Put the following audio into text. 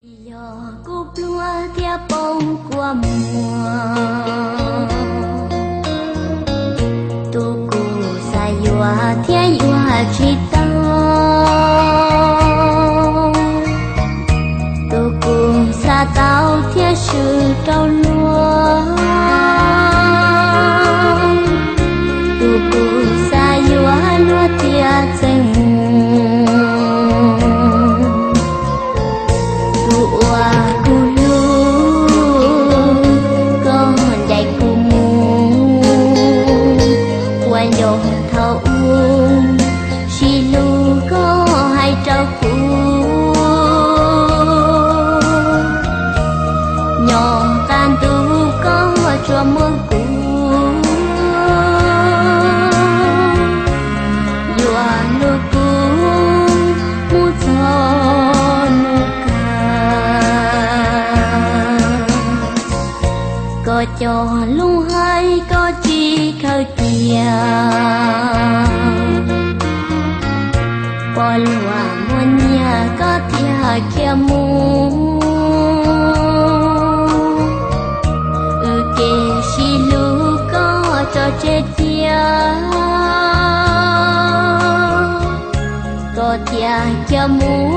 Tsis yog kuv pluag thiab poob kua muag, tus kuv xav yuav thiab yuav tsis tau, tus kuv xav tau thiab swb rau luag, tus kuv xav yuav luag thiaj txeem mus. Tus uas kuv hlub, koj ncaim kuv mus, ua ncauj thaum ub, sib hlub koj hais rau kuv, nyob qab ntuj koj tsuas muaj kuv, yuav hlub kuv mus txog hnub kawg. Koj cov lus hais koj tsis khaws cia, pom luag muaj nyiaj koj thiaj khiav mus, wb kev sib hlub koj tso tseg cia, koj thiaj khiav mus